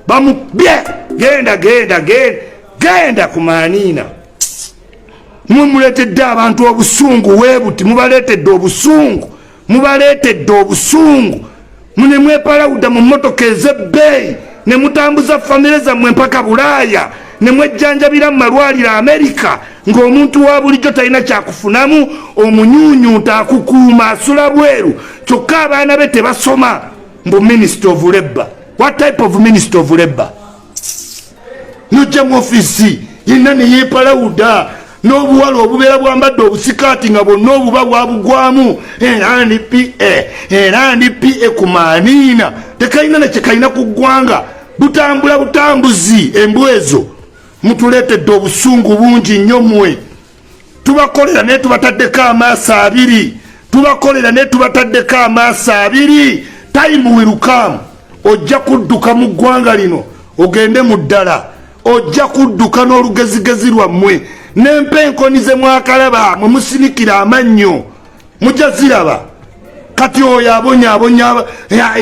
Bamubye, genda genda genda genda ku maaniina. Mwe muleetedde abantu obusungu weebuti, mubaleetedde obusungu, mubaleetedde obusungu. Mune mwepalawuda mu mmotoka ez'ebbeeyi ne mutambuza famire zammwe mpaka Bulaaya ne mwejjanjabira mu malwaliro Amerika, ng'omuntu wa bulijjo talina kyakufunamu. Omunyuunyunta akukuuma asula bweru, kyokka abaana be tebasoma. Mbu Minister of Labor. What type of Minister of Labor? Nojja mu ofiisi yenna neyepalawuda n'obuwala obubeera bwambadde obusikaati nga bwonna obuba bwabugwamu. Era ndi pa, era ndi pa ku maaniina, tekalina nekyekalina ku ggwanga, butambula butambuzi. Embwa ezo, mutuleetedde obusungu bungi nnyo. Mmwe tubakolera naye tubataddeko amaaso abiri, tubakolera naye tubataddeko amaaso abiri. Time will come, ojja kudduka mu ggwanga lino ogende mu ddala. Ojja kudduka n'olugezigezi lwammwe nempa enkoni ze mwakalaba mwe musinikira amannyo, mujja ziraba. Kati oyo abonyaabonya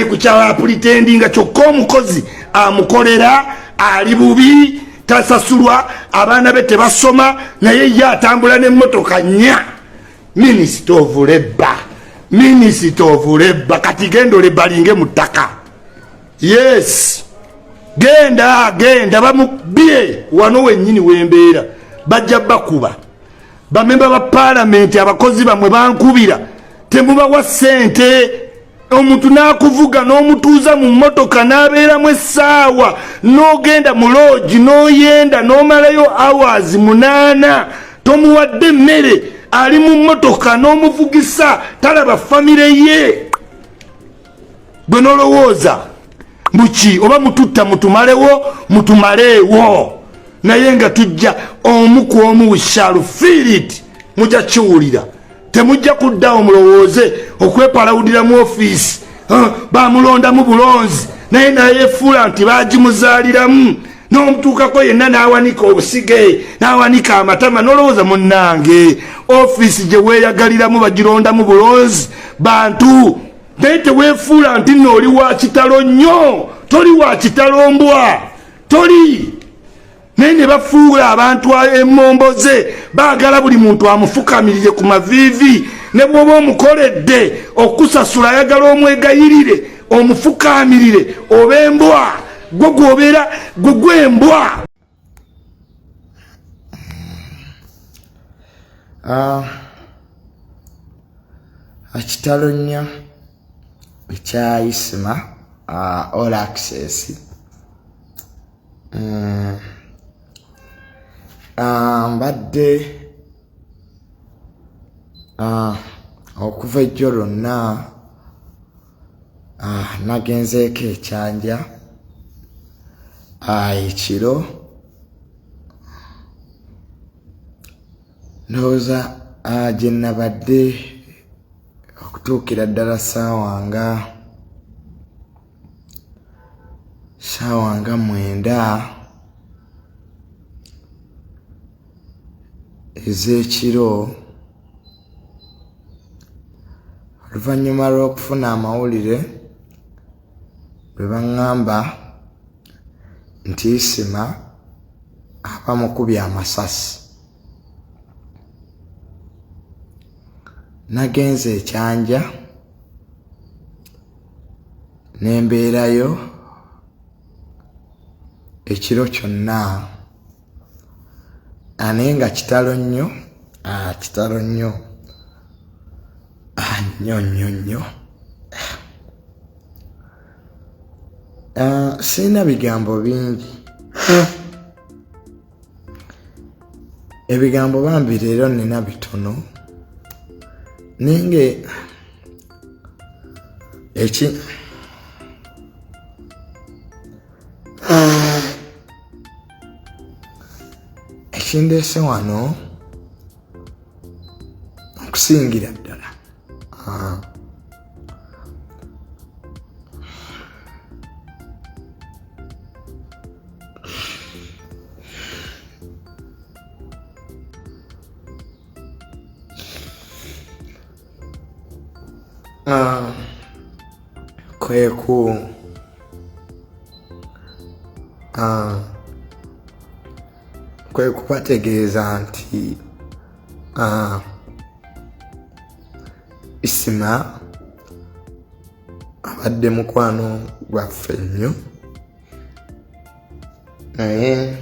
kukyala pretendinga, kyokka omukozi amukolera ali bubi, tasasulwa, abaana be tebasoma, naye ye atambula n'emmotoka nnya. Minister of Labor, Minister of Labor, kati genda olebalinge mu ttaka. Yes, genda genda bamubye wano wennyini wembeera, bajja bakuba bamemba ba paalamenti. Abakozi bamwe bankubira, temubawa ssente. Omuntu n'akuvuga n'omutuuza mu mmotoka n'abeeramu essaawa, n'ogenda mu loogi n'oyenda n'omalayo hours 8, tomuwadde emmere, ali mu mmotoka n'omuvugisa, talaba famire ye. Gwe n'olowooza mbuki oba mututta mutumalewo, mutumaleewo, naye nga tujja omu ku omu. We shall feel it, mujja kiwulira. Temujja kuddawo mulowooze okwepalawudira mu ofiisi. Bamulondamu bulonzi, naye nayefuula nti bagimuzaaliramu, n'omutuukako yenna n'awanika obusige n'awanika amatama, n'olowooza munnange ofiisi gye weeyagaliramu bagirondamu bulonzi bantu. Naye teweefuula nti nno oli wa kitalo nnyo, toli wa kitalo, mbwa toli. Naye ne bafuula abantu emmomboze, baagala buli muntu amufukamirire ku maviivi, ne bw'oba omukoledde okusasula ayagala omwegayirire omufukamirire. Oba embwa gwe gwobeera gwe gwembwa. Ah, kitalo nnyo ekya Isima All Access. Mbadde okuva ejjo lwonna nagenzeeko ekyanja ekiro, ndowooza gye nabadde okutuukira ddala saawa nga 9 ez'ekiro, oluvannyuma lw'okufuna amawulire bwe baŋŋamba nti Isima abamukubye amasasi. Nagenze ekyanja ne mbeerayo ekiro kyonna, naye nga kitalo nnyo, kitalo nnyo, nnyo nnyo nnyo. Sirina bigambo bingi, ebigambo bambi leero nina bitono, naye nga eki ekindeese wano okusingira ddala kwe ku Kwe kubategeeza nti Isima abadde mukwano gwaffe nnyo, naye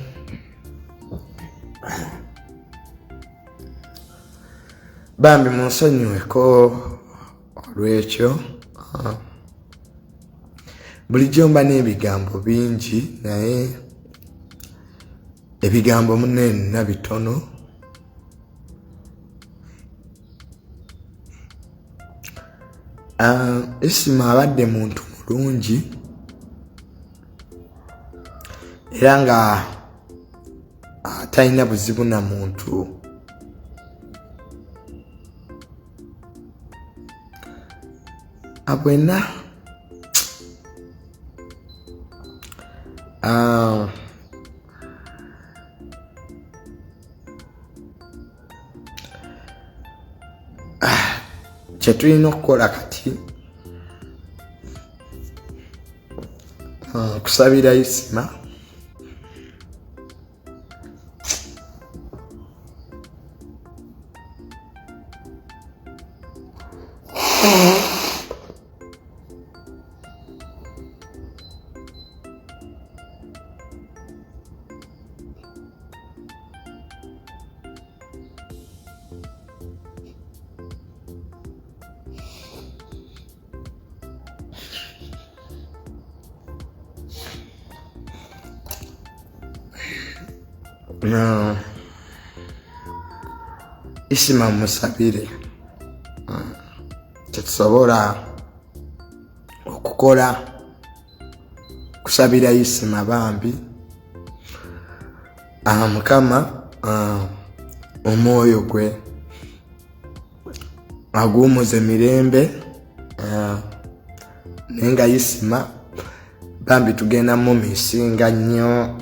bambi munsonyiweko olw'ekyo. Bulijjo mba n'ebigambo bingi, naye ebigambo munne nina bitono. Isima abadde muntu mulungi era nga talina buzibu na muntu. Abwena kyetulina okukola kati kusabira Isima No. Isima musabire. Kyetusobola okukola kusabira Isima bambi. Mukama omwoyo gwe aguwumuze mirembe. Naye nga Isima bambi tugenda mumisinga nnyo.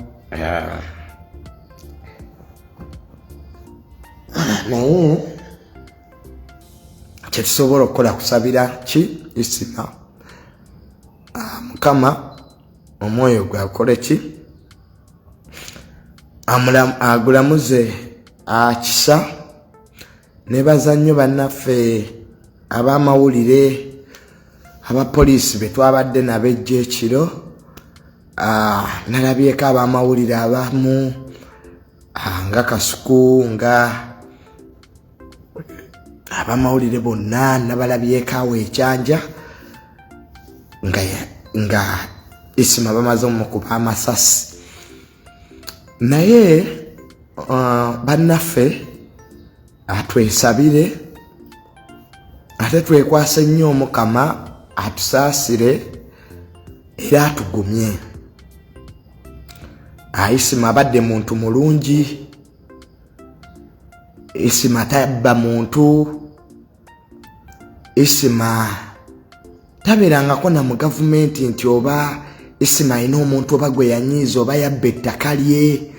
Naye kyetusobola okukola kusabira ki Isima, Mukama omwoyo gwe akole ki, agulamuze akisa. Nebaza nnyo bannaffe ab'amawulire, abapoliisi be twabadde nabo ejjo ekiro. Nalabyeko ab'amawulire abamu nga Kasuku, nga ab'amawulire bonna nabalabyeko awo ekyanja nga Isima bamaze omukuba amasasi. Naye bannaffe atwesabire ate twekwase nnyo Omukama atusaasire era atugumye. Isima abadde muntu mulungi, Isima tabba muntu, Isima tabeerangako na mu gavumenti nti oba Isima alina omuntu oba gwe yanyiiza oba yabba ettaka lye.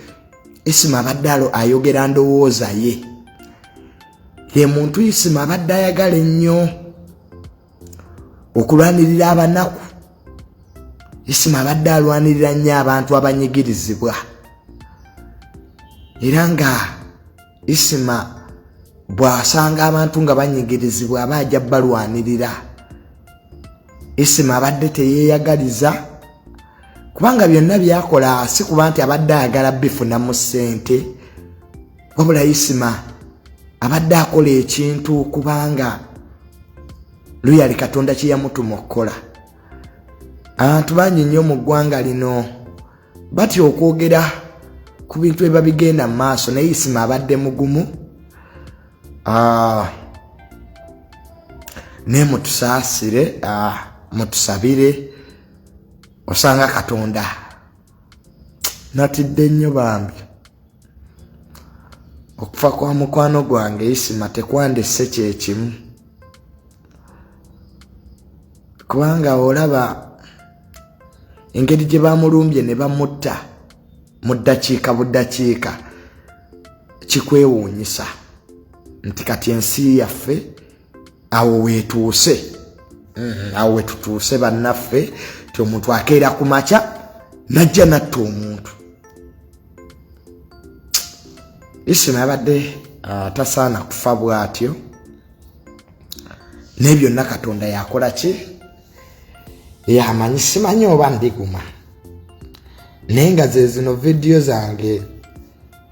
Isima abadde alo ayogera ndowooza ye. Ye muntu Isima abadde ayagala ennyo okulwanirira abanaku. Isima abadde alwanirira nnyo abantu abanyigirizibwa, era nga Isima bw'asanga abantu nga banyigirizibwa aba ajja balwanirira. Isima abadde teyeeyagaliza, kubanga byonna byakola si kuba nti abadde ayagala bifunamu ssente, wabula Isima abadde akola ekintu kubanga luyali Katonda kye yamutuma okukola. Abantu bangi nnyo mu ggwanga lino batya okwogera ku bintu ebiba bigenda mu maaso, naye Isima abadde mugumu. Naye mutusaasire, mutusabire, osanga Katonda. Natidde nnyo bambi okufa kwa mukwano gwange Isima tekwandesse kyekimu, kubanga olaba engeri gye bamulumbye ne bamutta mu ddakiika buddakiika, kikwewuunyisa nti kati ensi yaffe awo weetuuse. Awo wetutuuse bannaffe, ti omuntu akeera ku makya Najja natta omuntu. Isima yabadde tasaana kufa bw'atyo, naye byonna Katonda yakola ki yamanyi. Simanyi oba ndiguma, naye nga ze zino vidiyo zange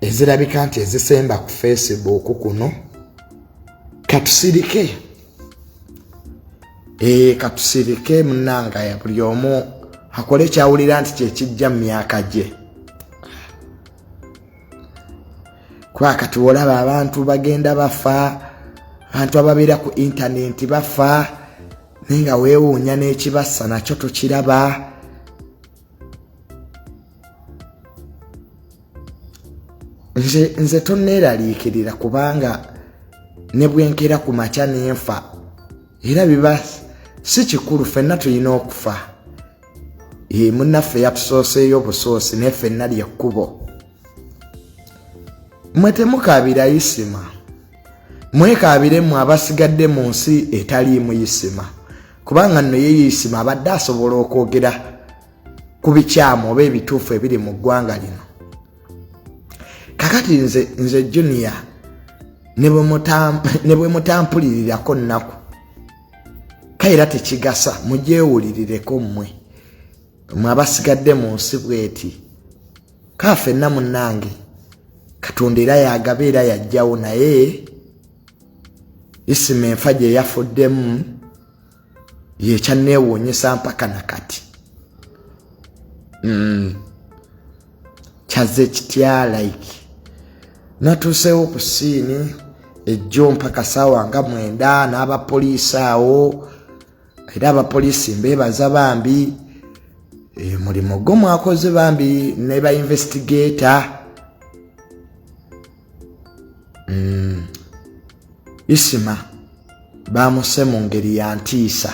ezirabika nti ezisemba ku Facebook kuno. Katusirike, katusirike munnanga, ya buli omu akole kyawulira nti kyekijja mu myaka gye. Kuba kati olaba abantu bagenda bafa, abantu ababeera ku intaneti bafa, naye nga weewuunya n'ekibassa nakyo tokiraba. Nze tonneeraliikirira, kubanga ne bwenkera ku makya n'enfa era biba si kikulu, ffenna tulina okufa. Munnaffe yatusooseeyo obusoosi, naye ffenna lyekkubo. Mwe temukaabira Isima, mwekaabire mmwe abasigadde mu nsi etaliimu Isima, kubanga nno ye Isima abadde asobola okwogera ku bikyamu oba ebituufu ebiri mu ggwanga lino. Kakati nze Junior, ne bwe mutampulirirako nnaku kaera tekigasa, mugyewulirireko mmwe abasigadde mu nsi bweti. Kaafenna munnange, Katonda era yagaba era yajjawo, naye Isima enfa gye yafuddemu yekyanneewuunyisa mpaka nakati. Kyazze kitya? Like natuuseewo ku scene ejjo mpaka saawa nga 9 n'abapoliisi awo, era abapoliisi mbeebaza bambi, mulimu gwo mwakoze bambi, ne ba investigator. Isima bamuse mu ngeri ya ntiisa,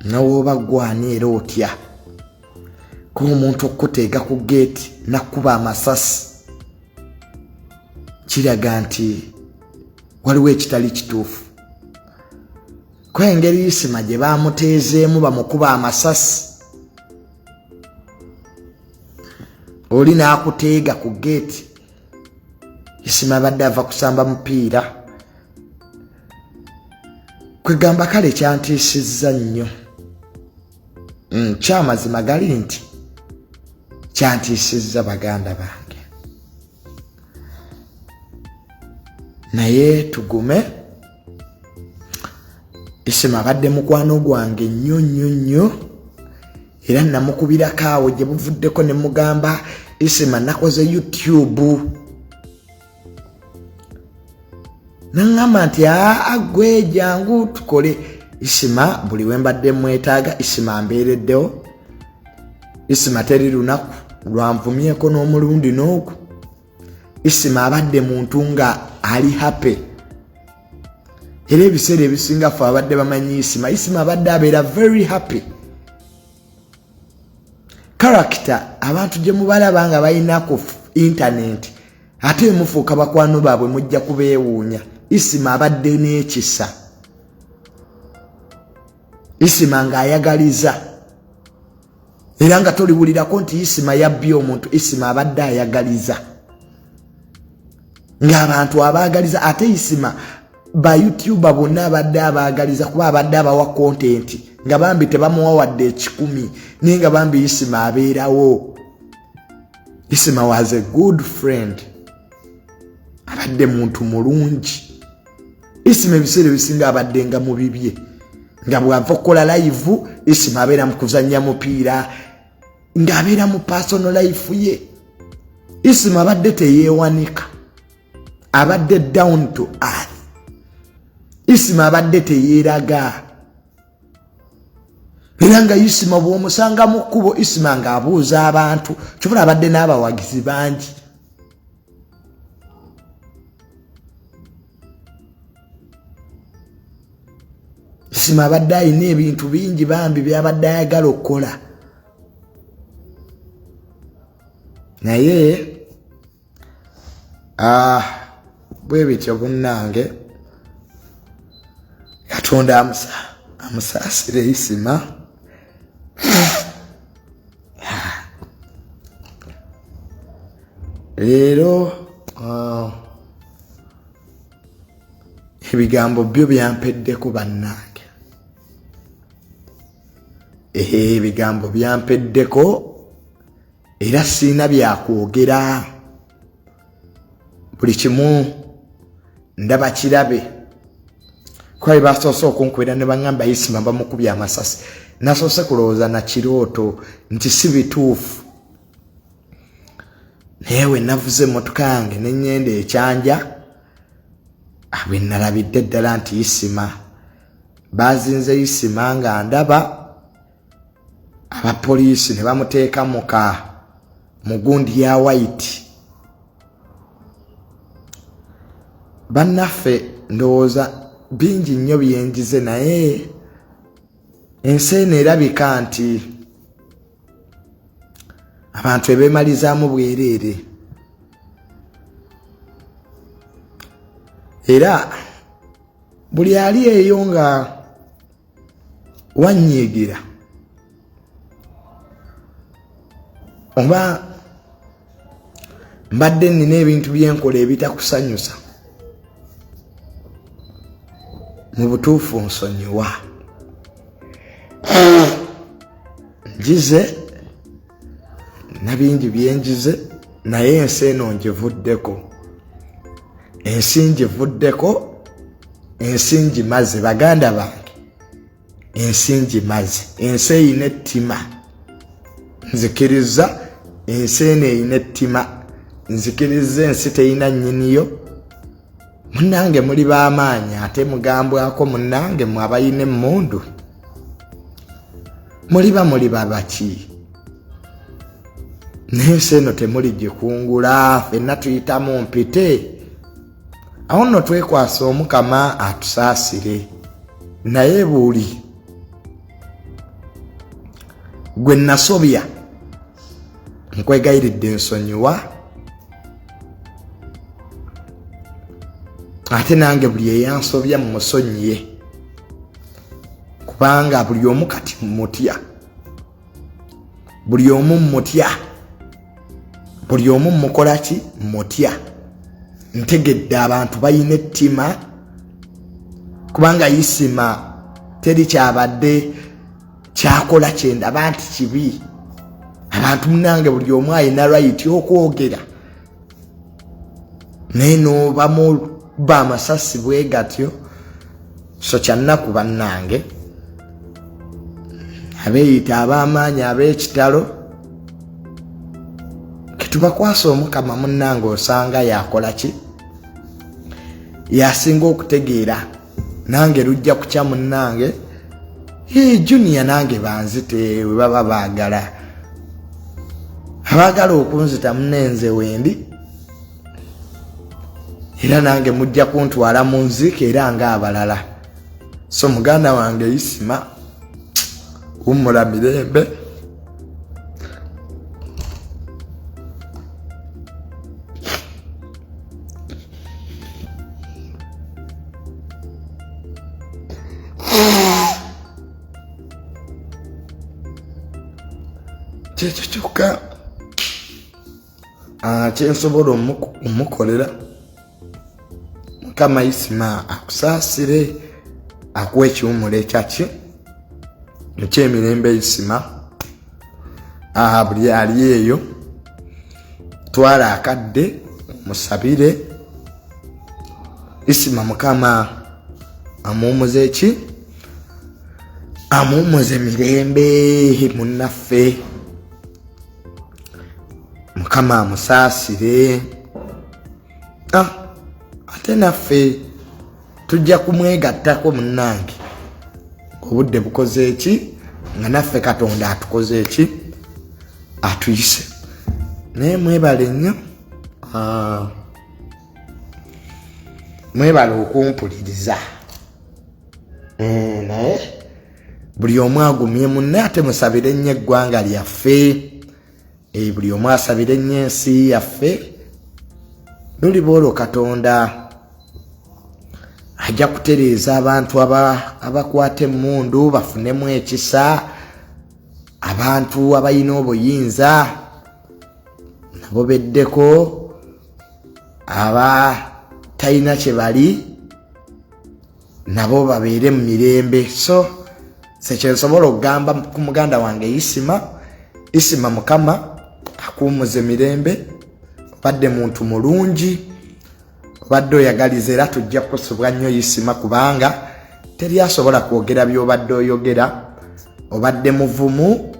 nowooba gwani era otya kuba omuntu okukuteega ku geeti nakkuba amasasi kiraga nti waliwo ekitali kituufu. Kuba engeri Isima gye bamuteezeemu bamukuba amasasi, oli n'akuteega ku geeti. Isima abadde ava kusamba mupiira, kwegamba kale kyantiisizza nnyo. Kyamazima gali nti kyantiisizza baganda bange, naye tugume. Isima abadde mukwano gwange nnyo nnyo nnyo, era namukubirako awo gye buvuddeko ne mugamba, Isima nakoze YouTube, naŋŋamba nti aa gwe jangu tukole. Isima buli we mbadde mwetaaga, Isima mbeereddewo. Isima teri lunaku lwanvumyeko n'omulundi n'ogu. Isima abadde muntu nga ali happy, era ebiseera ebisinga ffe abadde bamanyi Isima, Isima abadde abeera very happy character. Abantu gye mubalaba nga balina ku internet ate mufuuka bakwano baabwe, mujja kubeewuunya. Isima abadde n'ekisa, Isima ng'ayagaliza, era nga toliwulirako nti Isima yabbye omuntu. Isima abadde ayagaliza, ng'abantu abaagaliza, ate Isima ba YouTuber bonna abadde abaagaliza, kuba abadde abawa content nga bambi tebamuwa wadde 100, naye nga bambi Isima abeerawo. Isima was a good friend, abadde muntu mulungi. Isima ebiseera ebisinga abadde nga mu bibye, nga bw'ava okukola live Isima abeera mu kuzannya mupiira, ng'abeera mu personal life ye. Isima abadde teyeewanika, abadde down to earth. Isima abadde teyeeraga, era nga Isima bw'omusanga mu kkubo, Isima ng'abuuza abantu. Kibula abadde n'abawagizi bangi. Isima abadde alina ebintu bingi bambi byabadde ayagala okukola, naye bwe bityo bunnange. Katonda amusaasire Isima. Leero ebigambo byo byampeddeko bannange. Ebigambo byampeddeko era siina byakwogera. Buli kimu ndaba kirabe. Kuba basoose okunkubira ne baŋŋamba Isima bamukubye amasasi, nasoose kulowooza na kirooto nti si bituufu. Naye we navuze emmotoka yange ne ŋŋenda ekyanja, bwe nalabidde ddala nti Isima bazinze Isima nga ndaba abapoliisi ne bamuteeka muka mugundi ya white. Bannaffe ndowooza bingi nnyo byenjize, naye ensi eno erabika nti abantu ebeemalizaamu bwereere. Era buli ali eyo nga wanyiigira oba mbadde nnina ebintu byenkola ebitakusanyusa, mu butuufu nsonyiwa. Njize na bingi byenjize, naye ensi eno ngivuddeko, ensi ngivuddeko, ensi ngimaze. Baganda bange, ensi ngimaze. Ensi eyina ettima, nzikiriza ensi eno eyina ettima, nzikiriza ensi teyina nnyiniyo. Munnange muli b'amaanyi ate mugambwako munnange mwe abayina emmundu, muliba muli babaki? N'ensi eno temuli gikungula, ffenna tuyitamu mpite. Awo nno twekwasa Omukama atusaasire. Naye buli gwe nasobya nkwegayiridde nsonyiwa, ate nange buli eyansobya mumusonyiye, kubanga buli omu kati mutya, buli omu mutya, buli omu mukola ki mutya. Ntegedde abantu balina ettima, kubanga Isima teri kyabadde kyakola kyendaba nti kibi. Abantu munange buli omu alina right okwogera, naye n'obamuba amasasi bwe gatyo. So kyannaku bannange, abeeyita ab'amaanyi ab'ekitalo, ketubakwasa Omukama. Munnange osanga yakola ki, yasinga okutegeera. Nange lujja kukya munnange Junior, nange banzite we baba baagala. Abaagala okunzita munenze wendi, era nange mujja kuntwala mu nziika era ng'abalala. So muganda wange Isima, wummula mirembe. Kyekyo kyokka kyensobola omukolera. Mukama Isima akusaasire, akuwa ekiwummulo ekyaki ekyemirembe. Isima buli ali eyo, twala akadde musabire Isima, Mukama amuwumuze eki, amuwumuze mirembe. Munnaffe Mukama amusaasire. Ate naffe tujja kumwegattako munnange, obudde bukoze eki nga naffe Katonda atukoze eki, atuyise. Naye mwebale nnyo, mwebale okumpuliriza. Naye buli omu agumye munne, ate musabire nnyo eggwanga lyaffe. Buli omu asabire nnyo ensi yaffe. Luliba olwo Katonda ajja kutereeza abantu abakwata emmundu bafunemu ekisa, abantu abalina obuyinza nabo beddeko. Aba talina kye bali nabo babeere mu mirembe. So sekyensobola okugamba ku muganda wange Isima. Isima, Mukama akuwumuze mirembe. Obadde muntu mulungi, obadde oyagaliza, era tujja kukusubwa nnyo Isima, kubanga teri asobola kwogera byobadde oyogera. Obadde muvumu,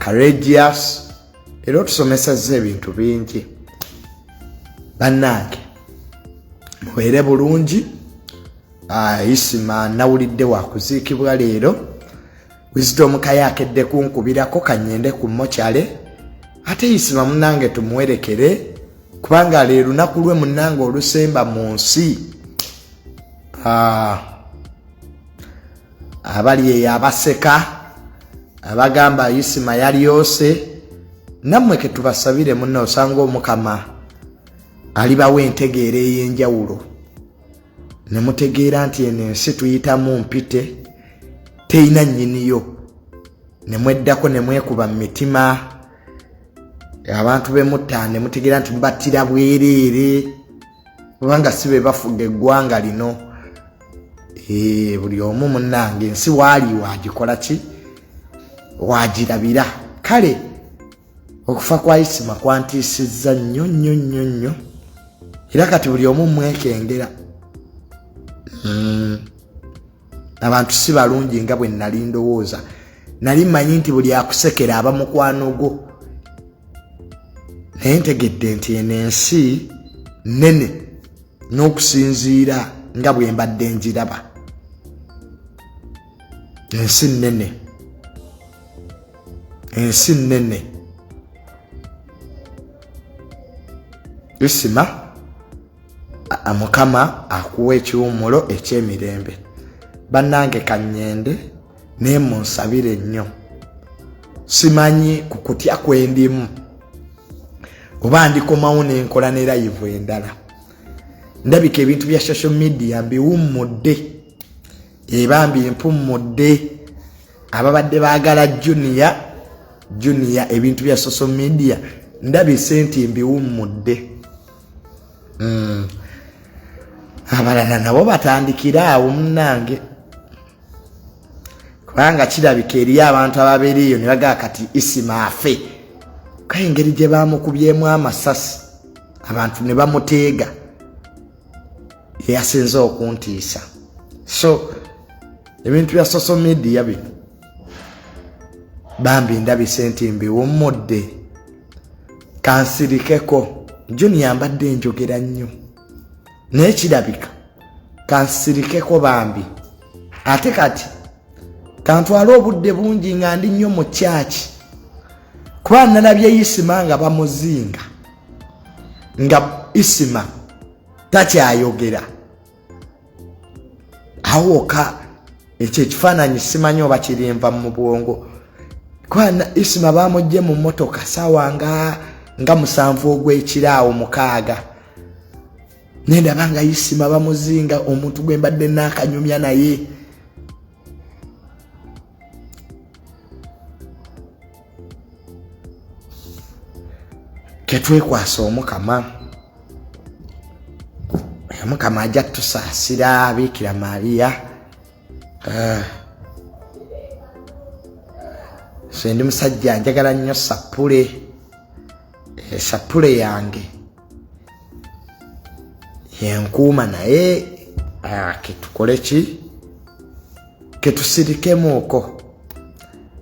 courageous, era otusomesezza ebintu bingi. Bannange, mubeere bulungi. Isima nawulidde wakuziikibwa leero. Wisdom Kaye akedde kunkubirako kanyende ku mokyale. Ate Isima munnange tumuwerekere, kubanga leero lunaku lwe munnange olusemba mu nsi. Abali eyo abaseka abagamba Isima yalyose, nammwe ketubasabire munne, osanga Omukama alibawo entegeera ey'enjawulo ne mutegeera nti eno ensi tuyitamu mpite, teyina nnyiniyo, ne mweddako ne mwekuba mu mitima. Abantu bemutta ne mutegeera nti mubattira bwereere, kubanga si be bafuga eggwanga lino. Buli omu munnange ensi waali wagikola ki, wagirabira. Kale okufa kwa Isima kwantiisizza nnyo nnyo nnyo nnyo, era kati buli omu mwekengera. Abantu si balungi nga bwe nali ndowooza. Nali mmanyi nti buli akusekera aba mukwano gwo, naye ntegedde nti eno ensi nnene n'okusinziira nga bwe mbadde njiraba. Ensi nnene, ensi nnene. Isima, Mukama akuwa ekiwummulo eky'emirembe. Bannange, kanyende, naye munsabire nnyo. Simanyi ku kutya kwendimu oba ndikomawo nenkola ne live endala. Ndabika ebintu bya social media mbiwummudde, ebambi mpummudde. Ababadde baagala Junior, Junior, ebintu bya social media ndabise nti mbiwummudde. Abalala nabo batandikire awo munnange, kubanga kirabika eriyo abantu ababeera eyo ne bagaa kati Isima afe. Kaye engeri gye bamukubyemu amasasi abantu ne bamuteega yeyasinze okuntiisa. So ebintu bya social media bino bambi ndabise nti mbiwummudde, kansirikeko. Junior mbadde njogera nnyo, naye kirabika kansirikeko bambi. Ate kati kantwale obudde bungi nga ndi nnyo mu kyaki, kuba nalabye Isima nga bamuzinga, nga Isima takyayogera awoka. Ekyo ekifaananyi simanyi oba kirinva mu bwongo, kuba Isima bamugje mu mmotoka saawa nga 7 ogw'ekiraawo 6, nendaba nga Isima bamuzinga, omuntu gwe mbadde naakanyumya naye. Ketwekwasa Omukama, Omukama ajja tusaasira. Biikira Maria. So ndi musajja njagala nnyo sapule, sapule yange yenkuuma, naye ketukole ki, ketusirikemuuko.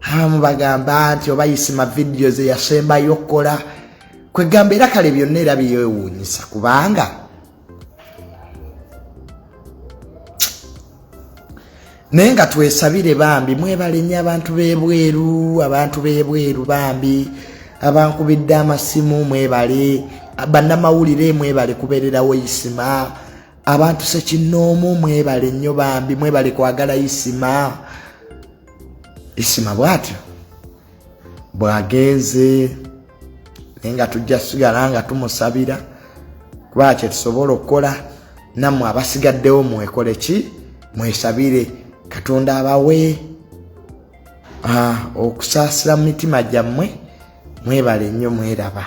Abamu bagamba nti oba Isima vidiyo ze yasembayo okukola, kwegamba era kale byonna era byewuunyisa, kubanga naye nga twesabire bambi. Mwebale nnyo abantu b'ebweru, abantu b'ebweru bambi abankubidde amasimu, mwebale. Bannamawulire mwebale kubeererawo Isima. Abantu sekinnoomu mwebale nnyo bambi, mwebale kwagala Isima. Isima bw'atyo bw'agenze, naye nga tujja sigala nga tumusabira, kuba kye tusobola okukola. Nammwe abasigaddewo mwekole ki, mwesabire Katonda abawe okusaasira mu mitima gyammwe. Mwebale nnyo, mweraba.